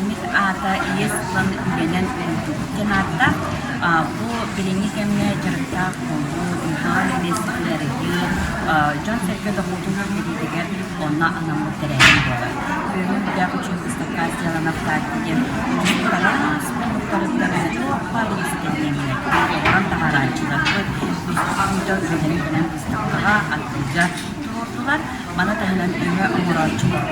Тэрээһиммит аата Иэс ылан үлэнэн уурдубут диэн ааттаах. Бу билиҥҥи кэмҥэ дьарыктаах буолуу, үлэҕэ миэстэтин арыйыы, дьон-сэргэ дохуотун киллэриитигэр онно анаммыт тэрээһин буолар. Күһүн үтээх үчүгэй быыстапка сделана в Таатте диэн улууспут араас муннуктарыттан туох баар иистэнньэҥнэр, оҥорон таһаарааччыларбыт быыстапка үлэлэрин кэлэн быыстапкаҕа, атыыга туруордулар. Маны таһынан өҥө оҥорооччулар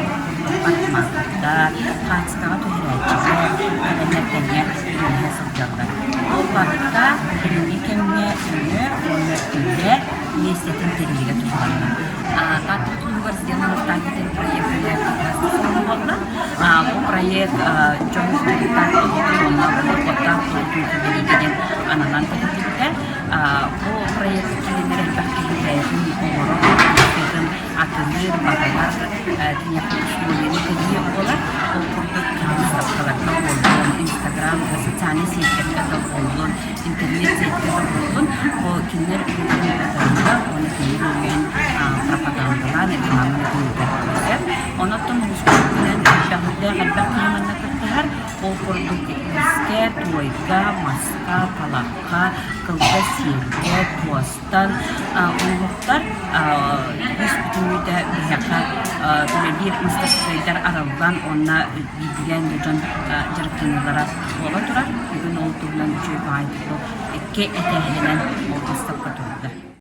маастардар, хаачыстыбаҕа түһэрээччилэр кэлэннэр тэҥҥэ үлэлэһэ сылдьаллар. Ол барыта билиҥҥи кэмҥэ өҥө уонна үлэ миэстэтин тэрийиигэ туһуланна. Таатта улууһугар Сделано в Таатте диэн проект буолла. Бу проект дьон дьарыктаах буолуутун уонна дохуоттаах буолуутун тэрийиигэ диэн ананан тэриллибитэ. Бу проект кииринэр элбэх киһи бэйэтин оҥорор продукциятын атыылыыр, баҕалар, киниэхэ условияны тэрийиэх буолар. Ол курдук выставкаларга буоллун, Инстаграм, социальнай сетьтэргэ да буоллун, интернет сетьгэ да буоллун, ол кинилэр үлэлэрин ыыталлар уонна кинилэр үлэлэрин пропагандалаан, рекламаны ыытар. Онон улууспутунан элбэх элбэх киһи манна кыттыһар. Ол курдук иискэ, туойга, маска, талахха, кылгас сиэлгэ, туостан оҥоһуктар үс бүтүннүүтэ биһиэхэ үлэлиир мастарыскыайдар арыллан уонна биирдиилээн да дьон дьарыктаныылара буола турар. Бүгүн ол туһунан үчүгэй баҕайытык икки этээһинэн ол быыстапка турар.